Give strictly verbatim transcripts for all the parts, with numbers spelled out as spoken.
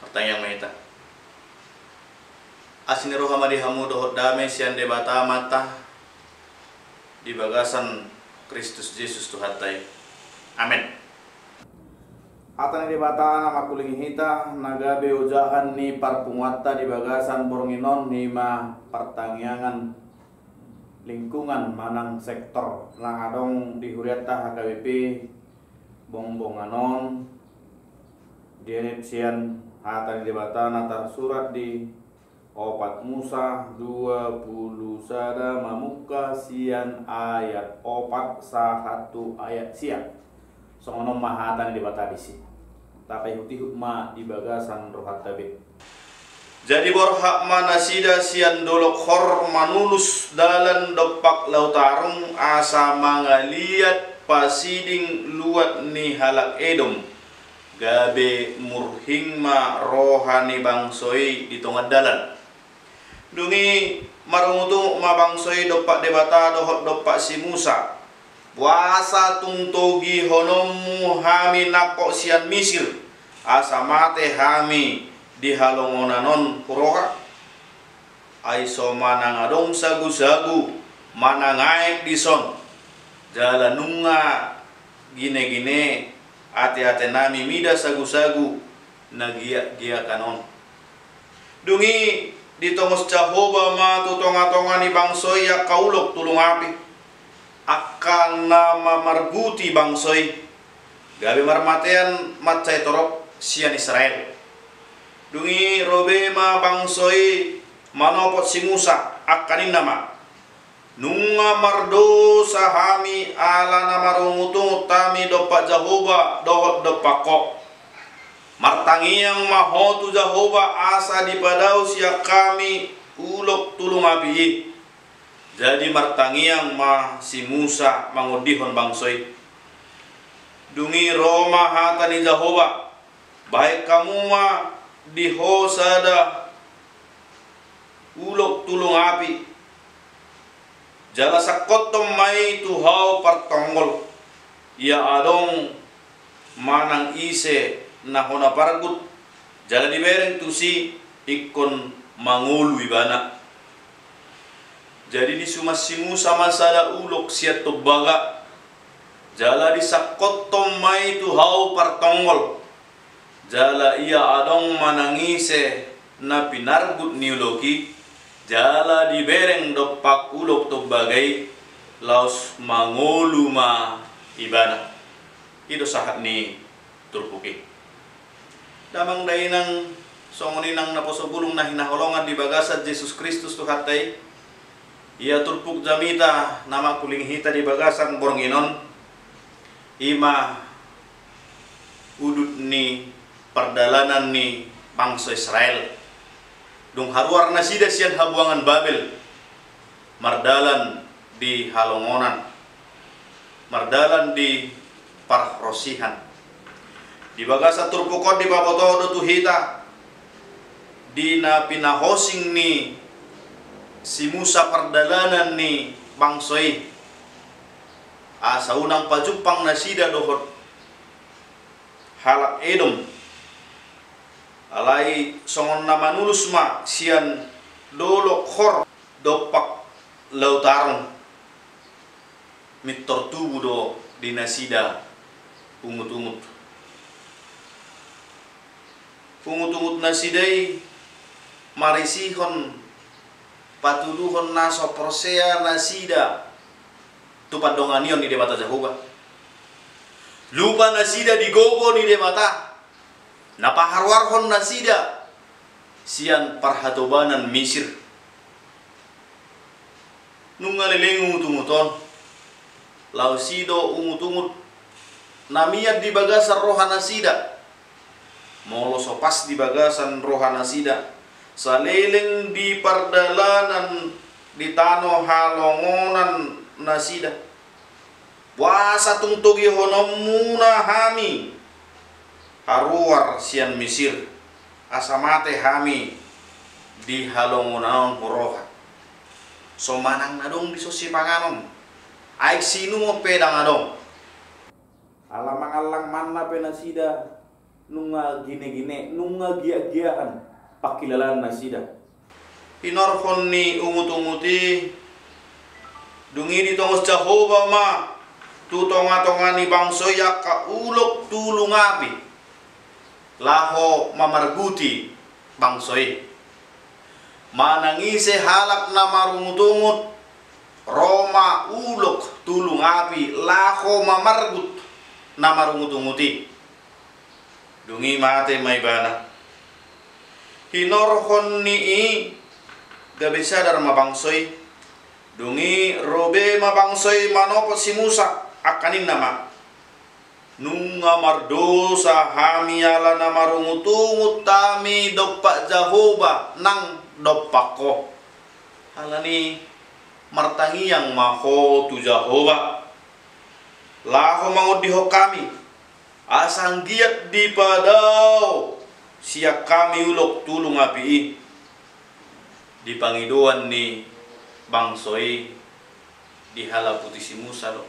Martangiang ma hita. Asi ni roha ma di hamu dohot dame sian Debata Amanta di bagasan Kristus Jesus Tuhanta i. Amen. Hata ni Debata na mangkulingi hita, na gabe ojahan ni parpunguanta di bagasan borngin on, i ma partangiangan lingkungan manang sektor na adong di hurianta H K B P Bongbongan on, dienet sian hata ni Debata na tarsurat di opat Musa dua pulu sada, mamungka sian ayat opat sahat tu ayat sia. Songon on ma hata ni Debata disi. Tapaihutihut ma di bagasan rohanta be. Jadi borhat ma nasida sian dolok Hor manulus dalan dompak Laut Arung, asa mangaliat pasiding luat ni halak Edom. Gabe murhing ma roha ni bangso i di tonga dalan. Dung i marungutungut ma bangso i dompak Debata dohot dompak si Musa: Boasa tung togihononmu hami nangkok sian Misir, asa mate hami di halongonan on huroha? Ai so manang adong sagusagu manang aek dison, jala nunga ginegine ateatenami mida sagusagu na giakgiakan on. Dung i ditongos Jahowa ma tu tongatonga ni bangso i angka ulok tulung api, angka na mamarguti bangso i, gabe marmatean mansai torop sian Israel. Dung i ro be ma bangso i manopot si Musa, angka ninna ma: Nunga mardosa hami ala na marungutungut hami dompak Jahowa dohot dompak ho. Martangiang ma ho tu Jahowa asa dipadao sian hami ulok tulung api i. Jadi martangiang ma si Musa mangondihon bangso i. Dung i ro ma hata ni Jahowa: Bahen hamu ma di ho sada ulok tulung api, jala sangkothon ma i tu hau partonggol. Ia adong manang ise na hona pargut, jala dibereng tusi, ingkon mangolu ibana. Jadi disuman si Musa ma sada ulok sian tombaga, jala disangkothon ma i tu hau partonggol. Jala ia adong manang ise na pinargut ni ulok i, jala dibereng dompak ulok tombaga i, laos mangolu ma ibana. I do sahat ni turpuk i. Damang dainang, songon i nang naposo bulung na hinaholongan di bagasan Jesus Kristus Tuhanta i, ia turpuk jamita na mangkulingi hita di bagasan borngin on, i ma udut ni pardalanan ni bangso Israel. Dung haruar nasida sian habuangan Babel, mardalan di halongonan, mardalan di parrosihan. Di bagasan turpuk on dipaboto do tu hita di na pinahosing ni si Musa pardalanan ni bangso i, asa unang pajumpang nasida dohot halak Edom. Alai songon na manulus ma sian dolok Hor dompak Laut Arung, mintor tubu do di nasida ungutungut. Ungutungut nasida i marisihon patuduhon na so porsea nasida tu pandonganion ni Debata Jahowa. Lupa nasida di gogo ni Debata na paharuarhon nasida sian parhatobanan Misir. Nunga leleng ungutungut on, laos i do ungutungut na mian di bagasan roha nasida. Molo so pas di bagasan roha nasida, saleleng di pardalanan di tano halongonan nasida. Boasa tung togihononmuna hami haruar sian Misir, asa mate hami di halongonan on huroha? So manang na adong dison sipanganon, aek siinumon pe ndang adong. Ala mangallang manna pe nasida, Nunga gine-gine, nunga giak-giakan pangkilalaan nasida. Hinorhon ni ungut-ungut i, dung i ditongos Jahowa ma tu tonga-tonga ni bangso i angka ulok tulung api, laho mamarguti bangso i. Manang ise halak na marungut-ungut, ro ma ulok tulung api laho mamargut na marungut-ungut i. Dung i mate ma ibana. Hinorhon ni i gabe sadar ma bangso i. Dung i ro be ma bangso i manopot si Musa, angka ninna ma: Nunga mardosa hami ala na marungut-ungut hami dompak Jahowa nang dompak ho. Alani i martangiang ma ho tu Jahowa, laho mangondihon hami, asa anggiat dipadao sian hami ulok tulung api i. Di pangidoan ni bangso i, dihalaputi si Musa do.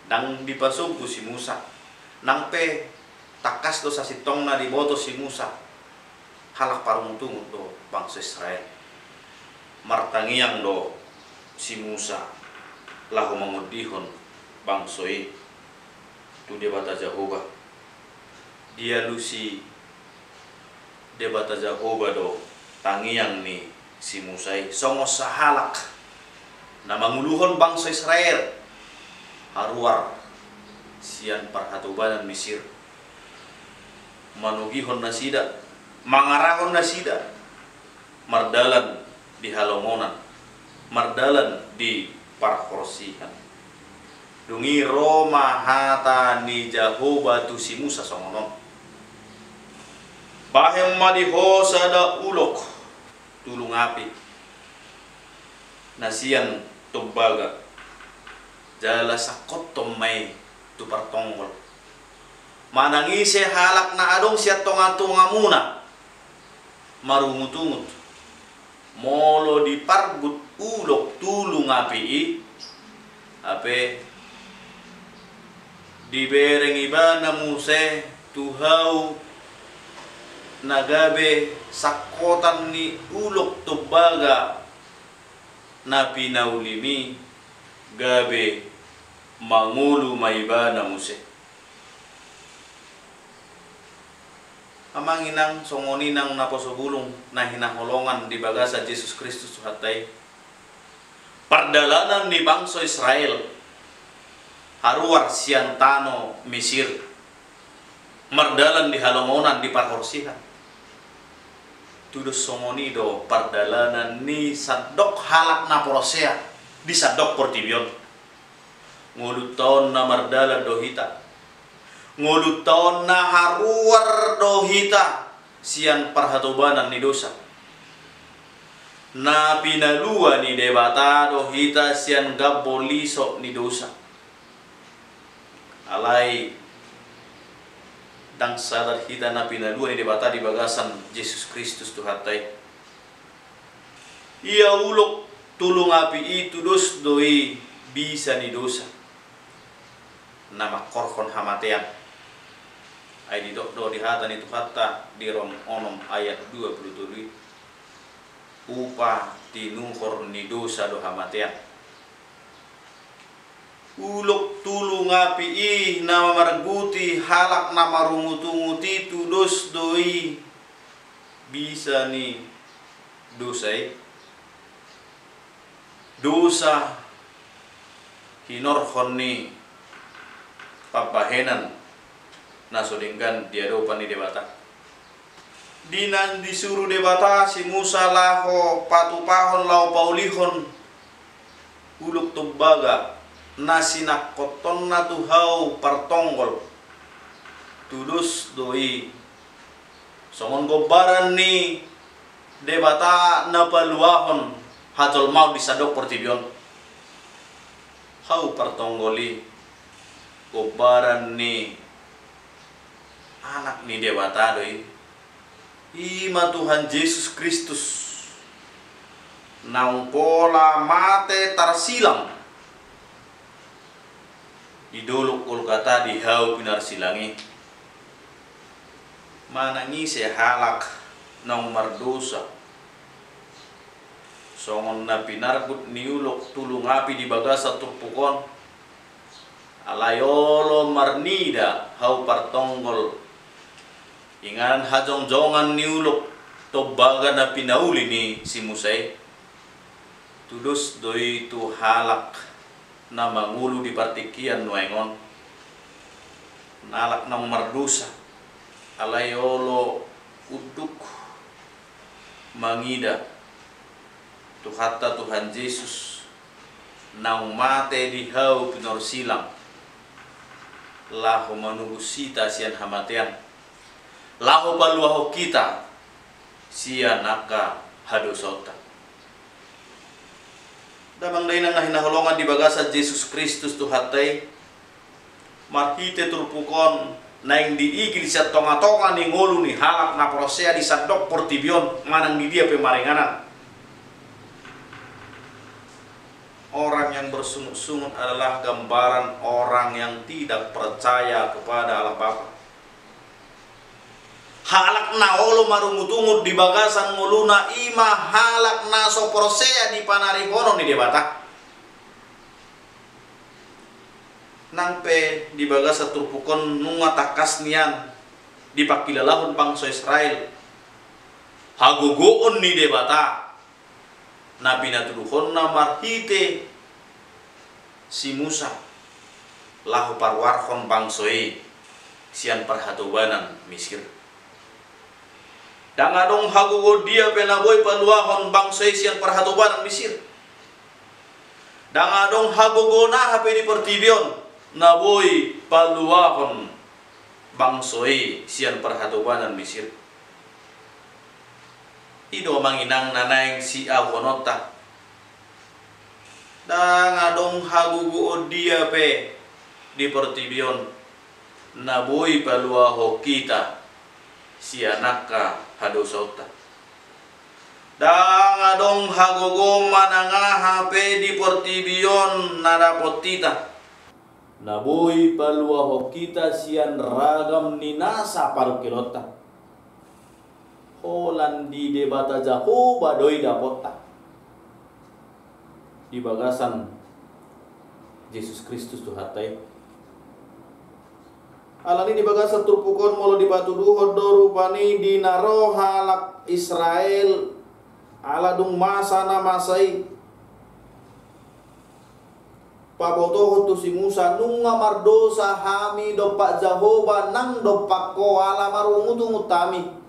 Ndang dipasombu si Musa. Nang pe tangkas do sasintongna diboto si Musa, halak parungut-ungut do bangso Israel. Martangiang do si Musa laho mangondihon bangso i tu Debata Jahowa. Dialusi Debata Jahowa do tangiang ni si Musa i, songon sahalak na manguluhon bangso Israel haruar sian parhatobanan Misir, manogihon nasida, mangarahon nasida mardalan di halongonan, mardalan di parhorsihan. Dung i ro ma hata ni Jahowa tu si Musa songon on: Bahen ma di ho sada ulok tulung api na sian tombaga, jala sangkothon ma i tu partonggol. Manang ise halak na adong sian tonga-tongamuna marungut-ungut, molo dipargut ulok tulung api i, hape dibereng ibana muse tu hau na gabe sangkotan ni ulok tombaga na pinaulim i, gabe mangolu ma ibana muse. Amang inang, songon i nang naposo bulung na hinaholongan di bagasan Jesus Kristus Tuhanta i, pardalanan ni bangso Israel haruar sian tano Misir, mardalan di halongonan di parhorsihan, tudos songon i do pardalanan ni sandok halak na porsea di sandok portibi on. Ngolunta on na mardalan do hita. Ngolunta on na haruar do hita sian parhatobanan ni dosa. Na pinalua ni Debata do hita sian gambo lisok ni dosa. Alai ndang sadar hita na pinalua ni Debata di bagasan Jesus Kristus Tuhanta i. Ia ulok tulung api i tudos do i bisa ni dosa na mangkorhon hamatean. Ai didok do di hata ni Tuhanta di Rom onom ayat dua pulu tolu i: Upa tinuhor ni dosa do hamatean. Ulok tulung api i na mamarguti halak na marungut-ungut i tudos do i bisa ni dosa i. Dosa hinorhon ni pambahenan na so denggan di adopan ni Debata. Di na disuru Debata si Musa laho patupahon, laho paulihon ulok tombaga na sinangkothonna tu hau partonggol, tudos do i songon gombaran ni Debata na paluahon hajolmaon di sandok portibi on. Hau partonggol i gombaran ni Anak ni Debata do i. I ma Tuhan Jesus Kristus, naung pola mate tarsilang di dolok Golgata di hau pinarsilang i. Manang ise halak naung mardosa, songon na pinargut ni ulok tulung api di bagasan turpuk on, alai olo marnida hau partonggol inganan hajongjongan ni ulok tombaga na pinauli ni si Musa i. Tudos do i tu halak na mangolu di partingkian nuaeng on, halak naung mardosa, alai olo unduk mangida Tuhanta Tuhan Jesus naung mate di hau pinorsilang, laho manobus hita sian hamatean, laho paluahon hita sian angka hadosaonta. Damang dainang na hinaholongan di bagasan Jesus Kristus Tuhanta i, marhite turpuk on naeng diigil sian tongatonga ni ngolu ni halak na porsea di sandok portibi on manang di dia pe maringanan. Orang yang bersungut-sungut adalah gambaran orang yang tidak percaya kepada Allah Bapa. Halak na olo marungutungut di bagasan ngoluna i ma halak na so porsea di panarihonon ni Debata. Nang pe di bagasan turpuk on nunga tangkas nian dipangkilalahon bangso Israel hagogoon ni Debata na pinatuduhonna marhite si Musa laho paruarhon bangso i sian parhatobanan Misir. Ndang adong hagogoon dia pe na boi paluahon bangso i sian parhatobanan Misir. Ndang adong hagogoon aha pe di portibi on na boi paluahon bangso i sian parhatobanan Misir. I do amang inang na naeng sialuhononta. Ndang adong hagogoon dia pe di portibi on na boi paluahon hita sian angka hadosaonta. Ndang adong hagogoon manang aha pe di portibi on na dapot hita na boi paluahon hita sian ragam ni nasa parungkilonta. Holan di Debata Jahowa do i dapotta di bagasan Jesus Kristus Tuhanta i. Alani di bagasan turpuk on molo dipatuduhon do rupani di na ro halak Israel ala dung masa na masa i, pabotohon tu si Musa, nunga mardosa hami dompak Jahowa nang dompak ho ala marungutungut hami.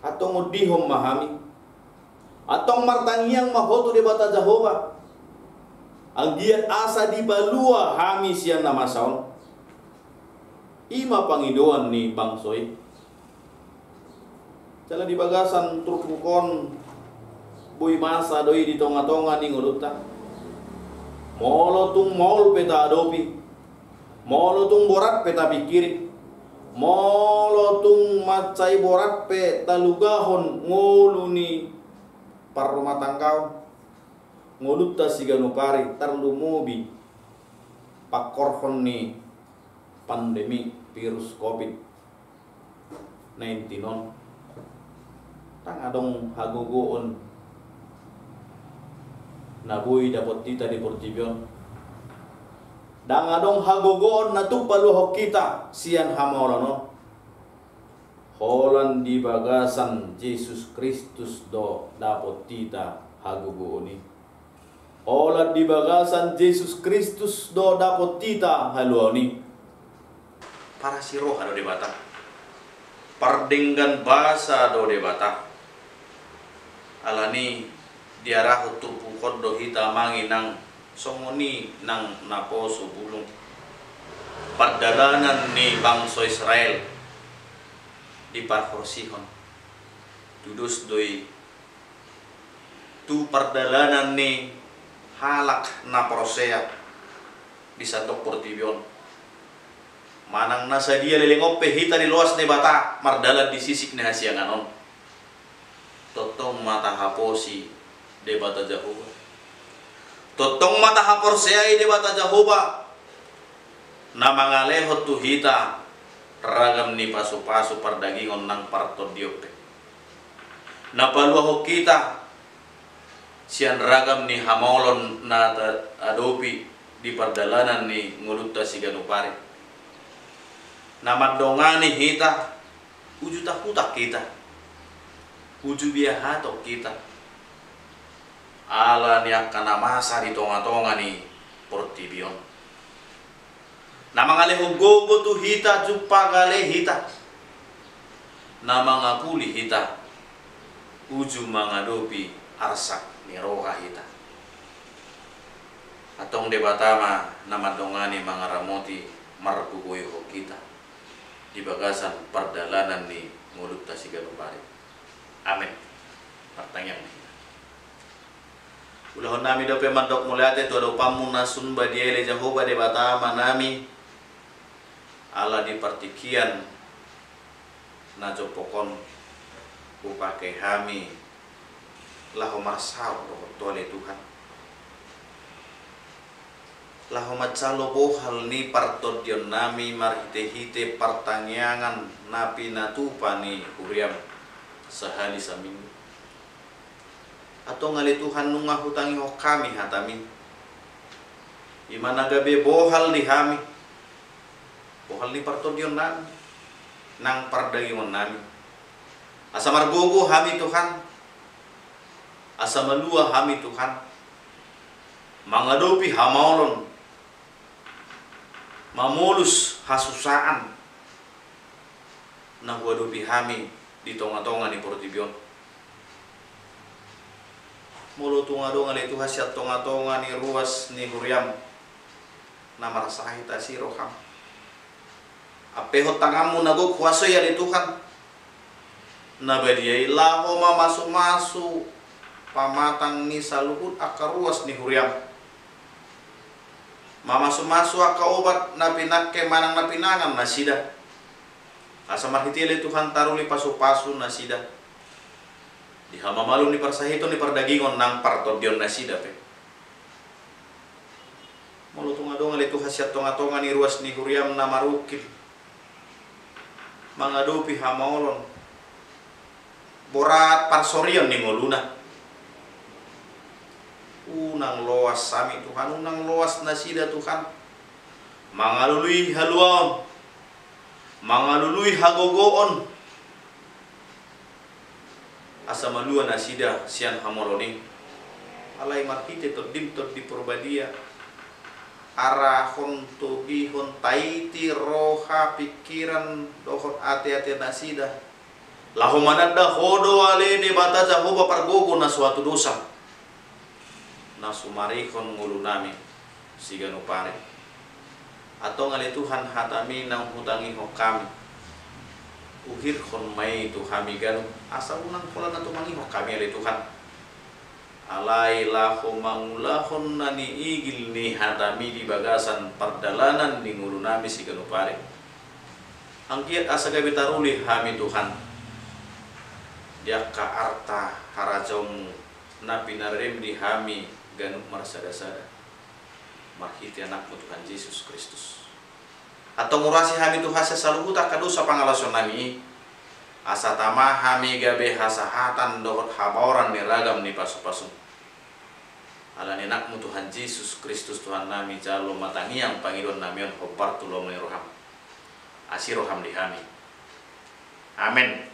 Antong ondihon ma hami. Antong martangiang ma ho tu Debata Jahowa, anggiat asa dipalua hami sian na masa on. I ma pangidoan ni bangso i. Jala di bagasan turpuk on boi masa do i di tongatonga ni ngolunta. Molo tung maol pe taadopi, molo tung borat pe tapingkiri, molo tung mansai borat pe talugahon ngolu ni parrumatanggaon, ngolunta siganup ari, tarlumobi pangkorhon ni pandemi virus covid nineteen on. Ndang adong hagogoon na boi dapot hita di portibi on. Ndang adong hagogoon na tuk paluahon hita sian hamaolon on. Holan di bagasan Jesus Kristus do dapot hita hagogoon i. Holan di bagasan Jesus Kristus do dapot hita haluaon i. Parasi roha do Debata. Pardenggan basa do Debata. Alani diarahon turpuk on do hita amang inang songon i nang naposo bulung. Pardalanan ni bangso Israel diparhorsihon. Tudos do i tu pardalanan ni halak na porsea di sandok portibi on. Manang na sadia leleng on pe hita diloas Debata mardalan di sisik ni hasiangan on, tongtong ma tahaposi Debata Jahowa. Tongtong ma tahaporseai Debata Jahowa na mangalehon tu hita ragam ni pasupasu pardagingon nang partondion pe. Na paluahon hita sian ragam ni hamaolon na taadopi di pardalanan ni ngolunta siganup ari. Na mandongani hita, uju tahutak hita, uju biahaton hita, ala ni angka na masa di tongatonga ni portibi on. Na mangalehon gogo tu hita, jumpang ale hita. Na mangapuli hita, uju mangadopi arsak ni roha hita. Antong Debata ma na mandongani, mangaramoti, margogoihon hita di bagasan pardalanan ni ngolunta siganup ari. Amen. Martangiang ma hita. Ulahon nami dope mandok mauliate tu adopanmu na sun badia i ale Jahowa Debata Amanami, ala di partingkian na jompok on hupake hami laho marsaor dohot Ho ale Tuhan, laho manjalo bohal ni partondionnami marhitehite partangiangan na pinatupa ni huriam sahali saminggu. Antong ale Tuhan, nunga hutangihon hami hatami, i ma na gabe bohal di hami, bohal ni partondionnami nang pardagingonnami, asa margogo hami Tuhan, asa malua hami Tuhan, mangadopi hamaolon, mamolus hasusaan na huadopi hami di tongatonga ni portibi on. Molo tung adong ale Tuhan sian tongatonga ni ruas ni huriam na marsahit asi roham, ampehon tanganmu na gok huaso i ale Tuhan, na badia i laho mamasumasu pamatang ni saluhut angka ruas ni huriam, mamasumasu angka obat na pinangke manang na pinangan nasida, asa marhite i ale Tuhan taruli pasupasu nasida di hamamalum ni parsahiton ni pardagingon nang partondion nasida pe. Molo tung adong ale Tuhan sian tongatonga ni ruas ni huriam na marungkil mangadopi hamaolon, borat parsorion ni ngoluna, unang loas hami Tuhan, unang loas nasida Tuhan, mangalului haluaon, mangalului hagogoon, asa malua nasida sian hamaolon i. Alai marhite Tondim Tondi Porbadia, arahon, togihon, taiti roha, pingkiran dohot ateate nasida, laho mananda Ho do ale Debata Jahowa pargogo na so hatudosan, na sumarihon ngolunami siganup ari. Antong ale Tuhan, hatami naung hutangihon hami, uhirhon ma i tu hami ganup, asa unang pola na tumangihon hami ale Tuhan, alai laho mangulahon na niigil ni hatami di bagasan pardalanan ni ngolunami siganup ari. Anggiat asa gabe taruli hami Tuhan di angka arta harajaonmu na pinarem di hami ganup marsadasada, marhite Anakmu Tuhan Jesus Kristus. Antong urasi hami Tuhan sian saluhut angka dosa pangalaosionnami i, asa tama hami gabe hasahatan dohot habaoran ni ragam ni pasupasum. Ala ni Anakmu Tuhan Jesus Kristus Tuhannami, jalo ma tangiang pangidoannami on hombar tu lomo ni roham. Asi roham di hami. Amen.